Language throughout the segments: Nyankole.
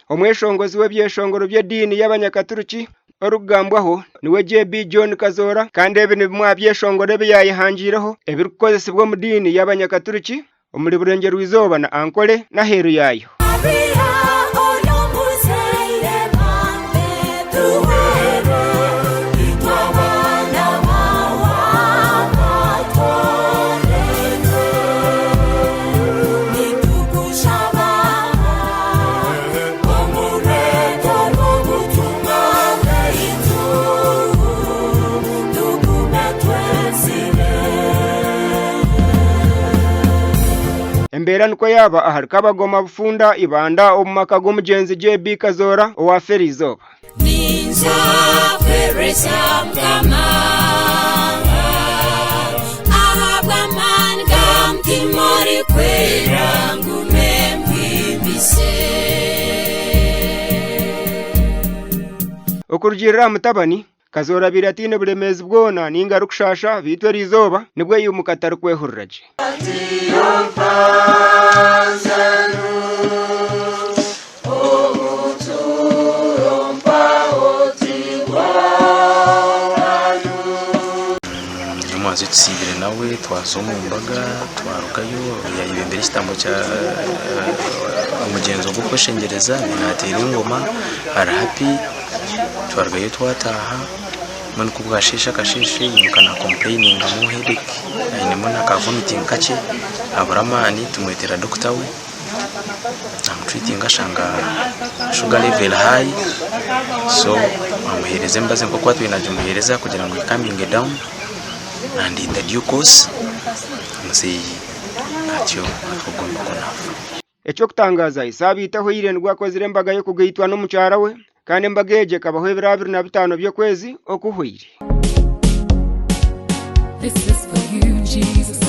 Omweshongozi w'ebyeshongoro by'ediini y'abanyakaturiki orikugambwaho niwe JB John Kazoora kandi ebi ni bimwe aha byeshongoro ebi yaayehangiireho ebirikukozesibwa omu diini y'abanyakaturiki omuri Burengyerwa-izooba na Ankole n'aheeru yaayo. Embeera nikwo yaaba ahari Kabagoma Bufunda, Ibanda omu maka g'omugyenzi JB Kazoora owa Feriizooba. Ninza kweresa Mukama ahabw'amaani ga Mutima Orikwera ngume mwimbise. Okurugiirira aha mutabani, Kazoora abaire ataine buremeezi bwona nainga arikushaasha beitu eriizooba nibwo yaimuka atarikwehurira gye. Omwazi tusiibire nawe twaza omu mbaga twarugayo yayebembera ekitambo kya omugyenzo gw'okweshengyereza nateera engoma ari happy twarugayo twataaha mbwenu ku bwasheesha akasheeshe yaimuka na complainingamu headache ainemu na ka vomiting kakye abura amaani tumwetera doctor we. Namutreatinga ashanga sugar level high so amuhereza emibazi nkoku atwire nagimuhereza kugira ngu ekaminge down and in the due course omuzeyi atyo ogwo nikwo nafa. Eky'okutangaaza, esaabiiti ehweire nibwo akozire embaga y'okugaitwa n'omukyara we kandi embaga egyo ekabaho ebiro 25 by'okwezi okuhweire. This is for you, Jesus.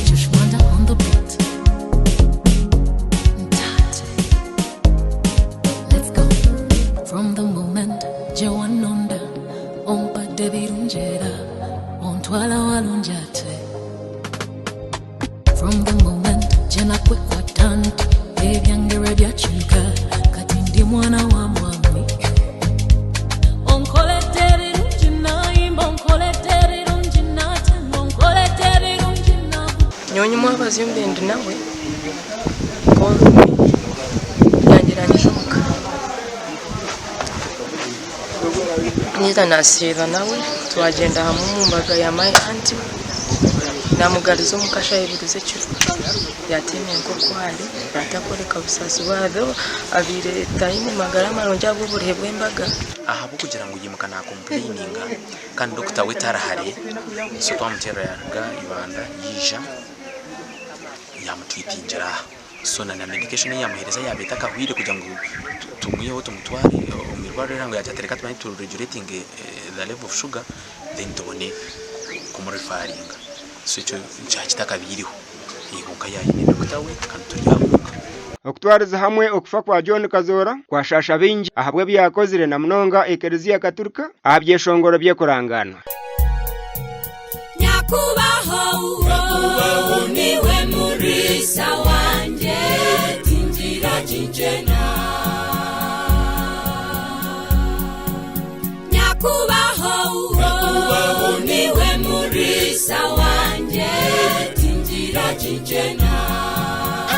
Just wonder on the beat. Tate. Let's go. From the moment Joanonda ompadde birungyera ontwala walungi ate From the moment gye nakwekwata nti ebyange lwe byakyuka kati ndi mwana wa mwami onkoledde ebirungi nayimba onkoledde ebirungi natanga onkoledde ebirungi naku Nyowe nyimwabazi mbe ndi nawe called me yangira nyije omuka Niiza nasiiba nawe twagyenda hamwe omu mbaga ya my aunt namugariza omuka shaaha ibiri z'ekiro yatiina enkoko ari atakoreka busaasi bwe though abaire taine magara marungi ahabw'oburuhe bw'embaga. Ahabw'okugira ngu yaimuka nacomplaininga kandi doctor we tarihare so twamuteerera yaruga Ibanda yaija yamutreatingira aha. So na medication ei yamuheereza yaaba etakahwire kugira ngu tumwiheho tumutware omu irwariro erihango yaagira ati reka tubanze tu regulatinge the level of sugar then tubone kumurifaringa. So ekyo kyaba kitakabaireho kwonka yaaba aine dokita we kandi turi aha kwonka. Okutwariza hamwe okufa kwa John Kazoora kwashaasha baingi ahabw'ebi yaakozire na munonga Ekereziya Katurika aha byeshongoro by'ekurangaanwa. Nyakubaho uwo niwe muriisa wangye tingira kinkyena Nyakubaho uwo niwe muriisa wangye tingira kinkyena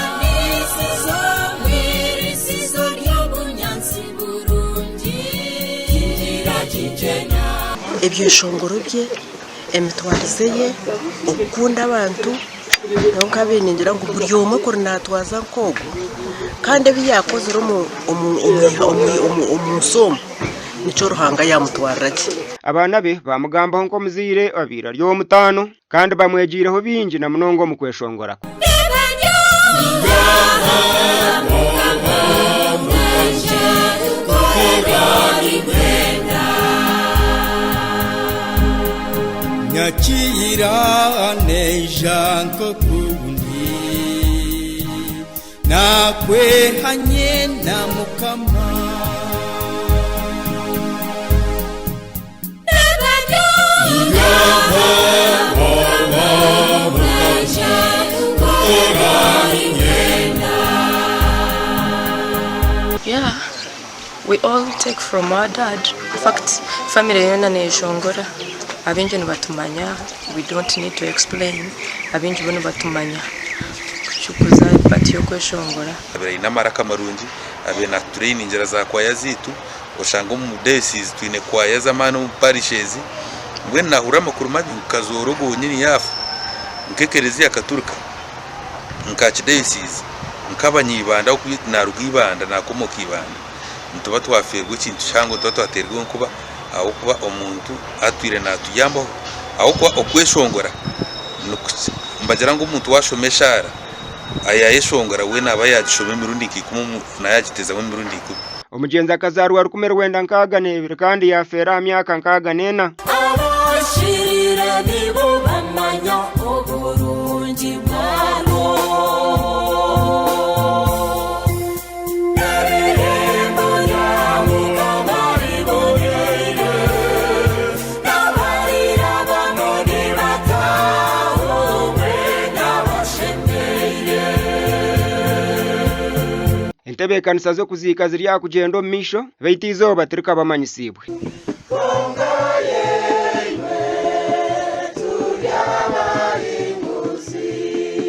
Andisizo mwirisizo ry'obunyansi burungi tingira kinkyena Ebyeshongoro bye, emitwarize ye, okukunda abantu, nyowe nkabaire ningira ngu buri omwe kuri natwaza nk'ogwo kandi ebi yakozire omu nsi omu nikyo Ruhanga yamutwarira gye. Abaana be baamugambaho nk'omuzaire obaire ari ow'omutaano kandi bamwegiireho bingi na munonga omu kweshongora kwe. Nyakiira neija nk'okundi, Naakwehanye na Mukama. We all take from our dad. In fact, family yoona neyeshongora. Abaingi nibatumanya, we don't need to explain. Abaingi bo nibatumanya kuza part y'okweshongora. Abaire aine amaraka marungi, abaire natutureyiningira za kwaya zaitu, oshanga omu dayosiizi twine kwaya z'amaani omu parishes, mbwenu nahurira amakuru mabi ngu Kazoora ogwo wenyini yaafa, nk'ekereziya katurika, nka archdiocese, nk'abanyaibanda ahabw'okuba naruga Ibanda nakomoka Ibanda, nituba twafeerwa ekintu kihango, nituba twateerwa enkuba ahabw'okuba omuntu atwire natuyambaho, ahabw'okuba okweshongora nibagira ngu omuntu washoma eshaara yayeshongora we naaba yagishoma emirundi nka ikumi naaba yagiteezamu emirundi ikumi. Omugyenzi akazaarwa 1962 kandi yaafeera aha myaka 64. Abashirire nibo bamanya oburungi bwarwo. N'ebirembo bya Mukama biboneire, n'abarirabamu nibataaha omwe n'abashemeire. Entebeekanisa z'okuziika ziri aha kugyenda omu maisho, beitu eizooba tirikabamanyisiibwe.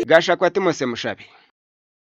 Gashakwa Timothy Mushabe.